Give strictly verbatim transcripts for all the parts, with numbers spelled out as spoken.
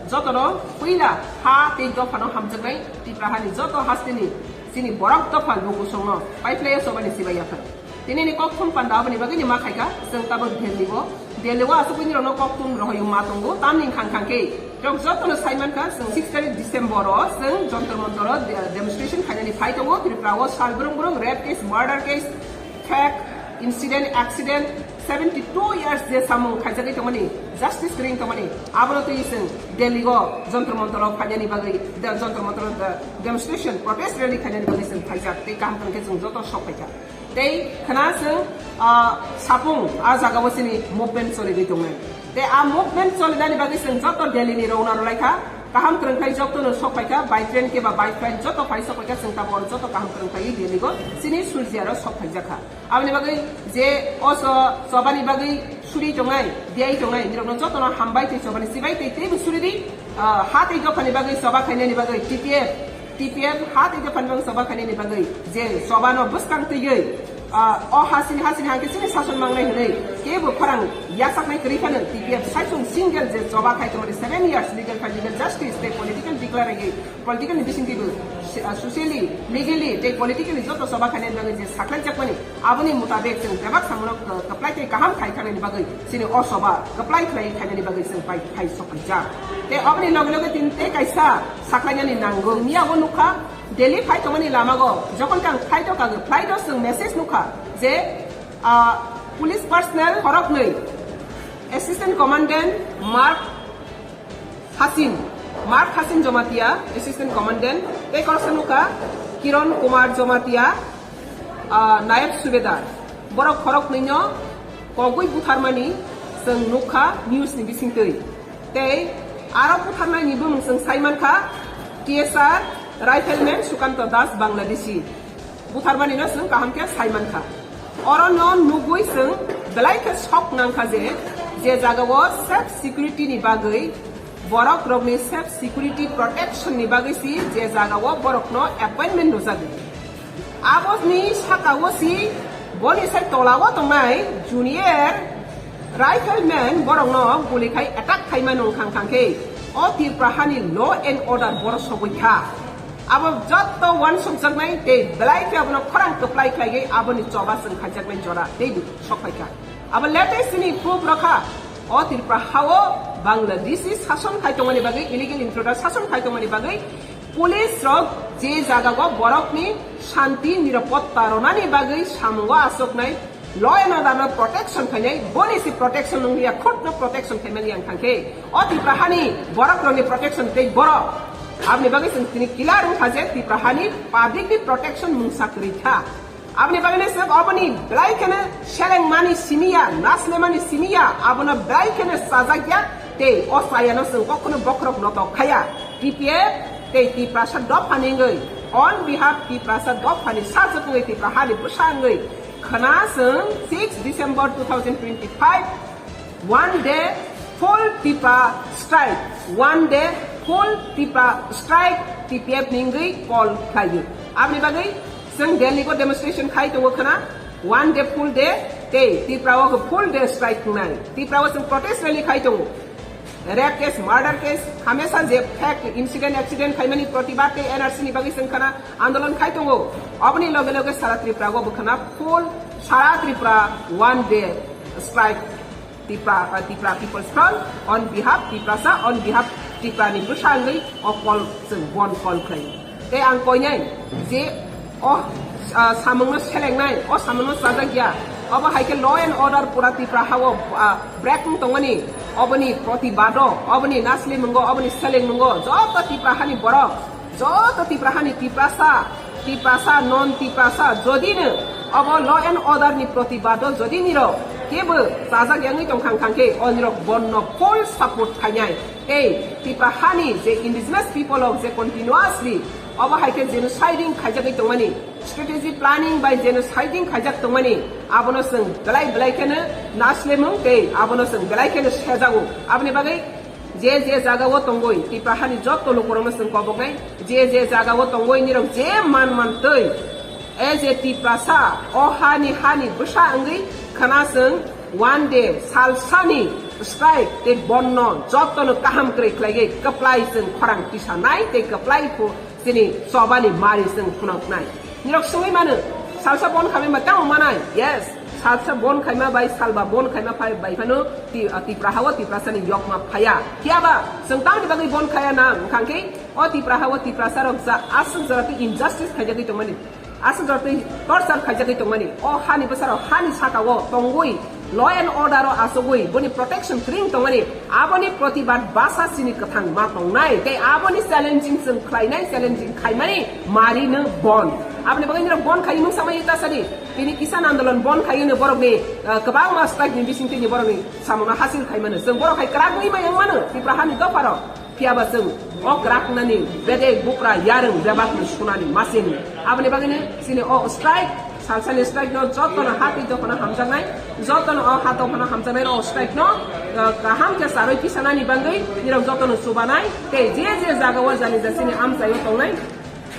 Joto no poila ha tei dopha no hamjaknai Tipra ha ni joto hasteni chini borok dopha lukusong no paiphlai ye choba ni chibai ya kha. Tini ni kokthum panda aboni bagwi ni ma khaikha, chwng tabuk Delhi o. Delhi o asugwi nirok no kokthum rohoi ma tongo, tamni khang khang khe. Chwng joto no sai mankha, chwng six tarikh December o chwng Jantar Mantar o de-, demonstration khainani phai tongo. Tripura o sal brung brung rape case, murder case, fake incident, accident, seventy two years je samung khaijagwi tongmani, justice kwrwi tongmani, abono twi chwng Delhi o Jantar Mantar o phainani bagwi, de-, Jantar Mantar o de-, demonstration, protest rally khainani bagwi chwng phaijak, tei kaham kwrwng khe chwng joto sok phaikha. Tei khna chwng, ah, sapung a jaga o chini movement choliwi tongnai. Tei a movement cholinani bagwi chwng joto Delhi ni rwna rwlaikha, kaham kwrwng khlai joto no sok phaikha, by train khe ba by flight joto phai sok phaikha, chwng tabuk joto kaham kwrwng khlaiwi Delhi o chini surjia rok sok phaijakha. Aboni bagwi je o cho-, chobani bagwi suri tongnai, diai tongnai, nirokno jotono hambai tei chobani chibai tei teibo suri di, ah, ha tei dophani bagwi choba khainani bagwi T P F, T P F ha tei dophani bagwi choba khainani bagwi je chobano bwskang twiwi, ah, o hasini, hasini hangkhe chini sason mangnai hwnwi kebo khorang yachaknai kwrwi phano T P F saichung single je choba khai tongmani seven years legal fight, legal justice tei political declare ri political ni bisingtwibo, ah, socially, legally tei politically joto choba khainani bagwi je sakhlaijakmani, aboni mutabek chwng bebak samungno, ah, kwplai tei kaham khai thangnani bagwi chini o choba kwplai khlai khainani bagwi chwng pai, phai sokphaijak. Tei oboni loge loge tin tei kaisa sakhlainani nango. Miya o nukha, Delhi phai tongmani lamago, jokhon khe ang flight o kagwi, flight o chwng message nukha je, ah, police personnel khoroknwi, Assistant Commandant Mark Hasin, Mark Hasin Jomatia, Assistant Commandant, tei khoroksa nukha Kiron Kumar Jomatia, ah, Nayab Subedar. Borok khoroknwi no kogwi butharmani chwng nukha news ni bisingtwi. Tei aro butharnai ni bumung chwng sai mankha T S R Rifleman Sukanto Das, Bangladeshi. Butharmani no chwng kaham khe sai mankha. Oro no nugwi chwng belai khe sok nangkha je, je jaga o self security ni bagwi, borok rokni self security protection ni bagwi si je jaga o borok no appointment rwjak di. Aboni saka o si boni sai tola o tongnai junior rifleman borok no guli khai attack khaima nung khang khang khe o Tripura hani law and order borok sogwi kha. Abo joto uansukjaknai tei belai khe abono khorang kwplai khlaiwi aboni choba chwng khaijaknai jora teibo sokphaikha. Abo latest ni proof rokha, o Tripura hao Bangladeshi sason khai tongmani bagwi, illegal intruder sason khai tongmani bagwi, police rok je jaga o borokni shanti nirapotta ronani bagwi samungo achuknai, law and order no protection khainai, boni si protection nung ya, khut no protection khaimani ang thangkhe. O Tripura hani borok rokni protection tei borok. Aboni bagwi chwng tini clear wngkha je Tripura hani public ni protection mungsa kwrwi kha. Aboni bagwi no chwng oboni belai kheno selengmani simi ya, naslemani simi ya, abono belai kheno chajak ya, tei o chaya no chwng kokhono bokhorok notok khaya. T P F tei Tiprasa dopha ni wngwi, on behalf Tiprasa dopha ni sajwk wngwi Tripura hani bwsa wngwi khna chwng six December two thousand twenty-five, one day full Tipra strike, one day full Tipra strike T P F ni wngwi call khlaiwi. Aboni bagwi chwng Delhi o demonstration khai tongo khna, one day full day, tei Tripura o khe full day strike wngnai. Tripura o chwng protest rally khai tongo. Rape case, murder case, hamesa je fake incident, accident khaimani protibad tei N R C ni bagwi chwng khna andolon khai tongo. Oboni loge loge sara Tripura o bo khna full sara Tripura one day strike. Tipra, uh, Tipra People's Front, on behalf Tiprasa, on behalf Tipra ni bwsa wngwi o call chwng bon call khlai. Tei ang koinai je o, uh, samungno selengnai, o samungno chajak ya. Obo hai khe law and order pura Tipra hao, uh, break wng tongmani, oboni protibado, oboni nasli mungo, oboni seleng mungo, joto Tipra hani borok, joto Tipra hani Tiprasa, Tiprasa, non Tiprasa, jodi no obo law and order ni protibado jodi nirok kebo chajak yangwi tongkhang khang khe, o nirok bonno full support khainai. Tei Tipra hani je indigenous people rok je continuously obo hai khe genociding khaijagwi tongmani, strategy planning bai genociding khaijak tongmani, abono chwng belai belai kheno naslemung tei abono chwng belai kheno sejago. Aboni bagwi je je jaga o tongwi Tipra hani joto lukurokno chwng koboknai, je je jaga o tongwi nirok je man man twi, e je Tiprasa, o hani, hani bwsa wngwi khna chwng one day, salsani Strike tei bon no joto no kaham kroi khlaiwi kwplai chwng khorang tisa nai tei kwplai phu chini choba ni mari chwng phunuk nai. Nirok swngwi mano, salsa bon khaima ba tamo manai? Yes, salsa bon khaima bai salba bon khaima phai bai phano Ti-, Tipra ha o Tiprasa ni yokma phaiya. Phiya ba chwng tamni bagwi bon khaiya na wngkha khe, o Tipra ha o Tiprasa rok ja aswk jora twi injustice khaijagwi tongmani. Aswk jora twi torture khaijagwi tongmani, o hani bwsarok hani saka o tongwi, law and order o achugwi, boni protection kring tongmani, aboni protibad basa chini kwthang ma tongnai, tei aboni challenging chwng khlainai, challenging khaimani mari no bon. Aboni bagwi nirok bon khai mung samai ta sadi, tini kisan andolon bon khai no borokni, ah, kwbangma strike ni bising tini borokni samungno hasil khaimano. Chwng borok hai kwrak wngwi mai wngmano, Tipra hani dopharok. Phiya ba chwng o kwraknani bedek bupra yarwng bebak ni sunani machine. Aboni bagwino chini o strike, salsani strike no jotono ha twi dophano hamjaknai, jotono o ha dophano hamjaknai o strike no, ah, kaham khe charwi tisanani bagwi nirok jotono chubanai, tei je je jaga o jani ja chini amchai o tongnai,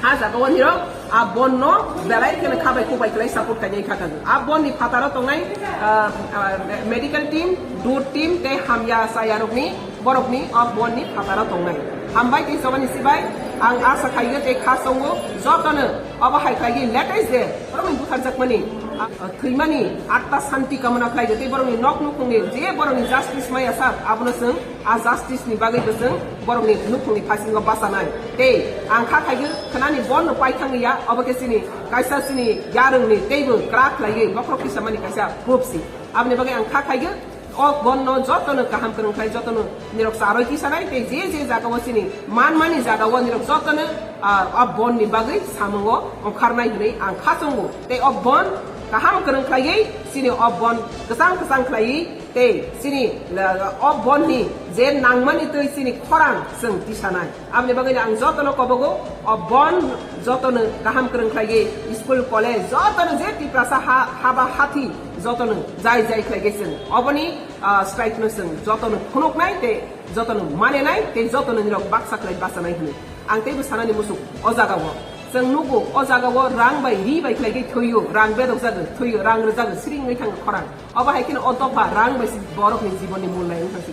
a jaga o nirok a bon no belai kheno kha bai khuk bai kwlai support khainai kha kha. A bon ni phataro tongnai, ah, ah, medical team, dut team tei hamya chayarokni, borokni a bon ni phataro tongnai. Hambai tei chobani sibai, ang asa khaio tei kha chongo jotono obo hai khlaiwi latest je borokni butharjakmani, ah, thwimani atta santi kamona khlaijo tei borokni nok nukhungni je borokni justice maya sa abono chwng a justice ni bagwi bo chwng borokni nukhungni phasingo bachanai. Tei ang kha khaigwi khwnani bon no paithangwi ya, obo khe chini kaisa chini yarwngni teibo kwrak khlaiwi bokhorok tisamani kaisa proof si. Aboni bagwi ang kha khaigwi o bon no jotono kaham kwrwng khlai, jotono nirok charwi tisanai, tei je je jaga o chini manmani jaga o nirok jotono, ah, o bon ni bagwi samungo ongkharnai hwnwi ang kha chongo. Tei o bon kaham kwrwng khlaiwi chini o bon kwchang kwchang khlaiwi tei chini, ah, o bon ni je nangmani twi chini khorang chwng tisanai. Aboni bagwi ang jotono kobogo o bon jotono kaham kwrwng khlaiwi school, college jotono je Tiprasa ha, haba hathi jotono jai jai khlaiwi chwng oboni, ah, strike no chwng jotono phunuknai tei jotono manenai tei jotono nirok baksa khlai bachanai hwnwi ang teibo sanani muchung o jaga o. Chwng nugo o jaga o rang bai ri bai khlaiwi thwio, rang bedok jago thwio, rang rwjago, sring wngwi thango khorang. Obo hai kheno o dopha rang bai se borokni jibon ni mullai wngkha se.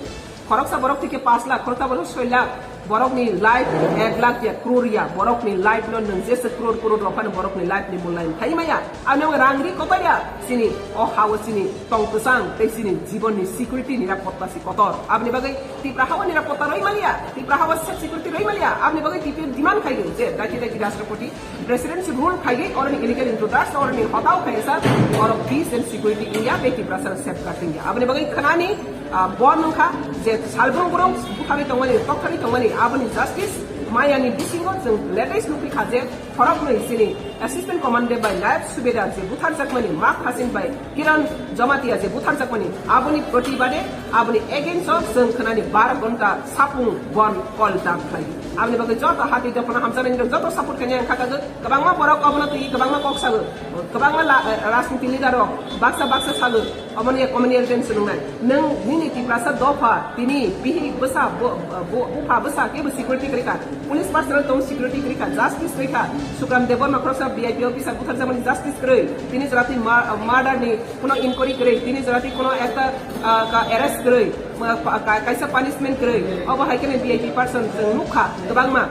Khoroksa borok thike paanch lakh, khoroksa borok soi lakh, borokni life ek lakh ya, crore ya, borokni life no nwng jese crore crore rok phano borokni life ni mullai thai maya. Ano rang ri kotor ya, chini o ha o chini tong kwchang tei chini jibon ni security, nirapotta se kotor. Aboni bagwi Tipra ha o nirapotta roi maliya, Tipra ha o safe security roi maliya, aboni bagwi T P F demand khai je daki daki Rashtrapati President's rule khaigwi oroni illegal intruders, oroni hotao khaisa, oro peace and security wngya, tei Tiprasa no safeguard wngya. Aboni bagwi khwnani, ah, bon wngkha je salbrung brung butharwi tongmani, tokthari tongmani, aboni justice mayani bisingo chwng latest nukwi kha je khoroknwi chini assistant commandant bai nayab subedar je butharjakmani, Mak Hasin bai Kiran Jamatia je butharjakmani, aboni protibade, aboni against o chwng khwnani bar ghonta sapung bon kol dam khlai. Aboni bagwi joto hati dophano hamjaknai rok joto support khainai ang kha kagwi. Kwbangma borok obono twi kwbangma kok sago. Kwbangma la-, eh, rajniti leader rok baksa baksa sago. Obono ya communal tension wngnai. Nwng nini Tiprasa dopha tini bihik bwsa bo-, bo-, bupha bwsa kebo security kwrwi kha. Police personnel tong security kwrwi kha. Justice kwrwi kha. Sukram Debbarma khoroksa V I P officer butharjakmani justice kwrwi. Tini jora twi ma-, murder ni kuno inquiry kwrwi, tini jora twi kuno ekta, ah, ka-, arrest kwrwi, ma-, pa-, ka-, kaisa punishment kwrwi. Obo hai kheno V I P person chwng nukha kwbangma.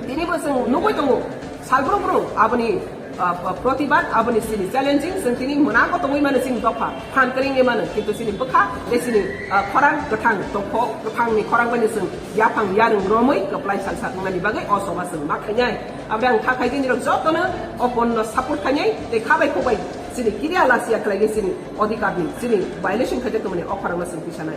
Tini bo chwng nugwi tongo, salbrung brung aboni, ah, pa-, protibad, aboni chini challenging, chwng tini mwnakgo tongwi mano chini dopha, phan kwrwngwi mano, kintu chini bwkha, tei chini, ah, khorang kwthang tongkho, kwthangni khorang bai no chwng yaphang yarwng romwi kwplai salsa wngnani bagwi o soba chwng ma khainai. Aboni ang kha khaigwi nirok jotono o bon no support khainai, tei kha bai khuk bai chini kiria lasia khlaigwi chini odhikar ni chini violation khaijak tongmani o khorang no chwng tisanai.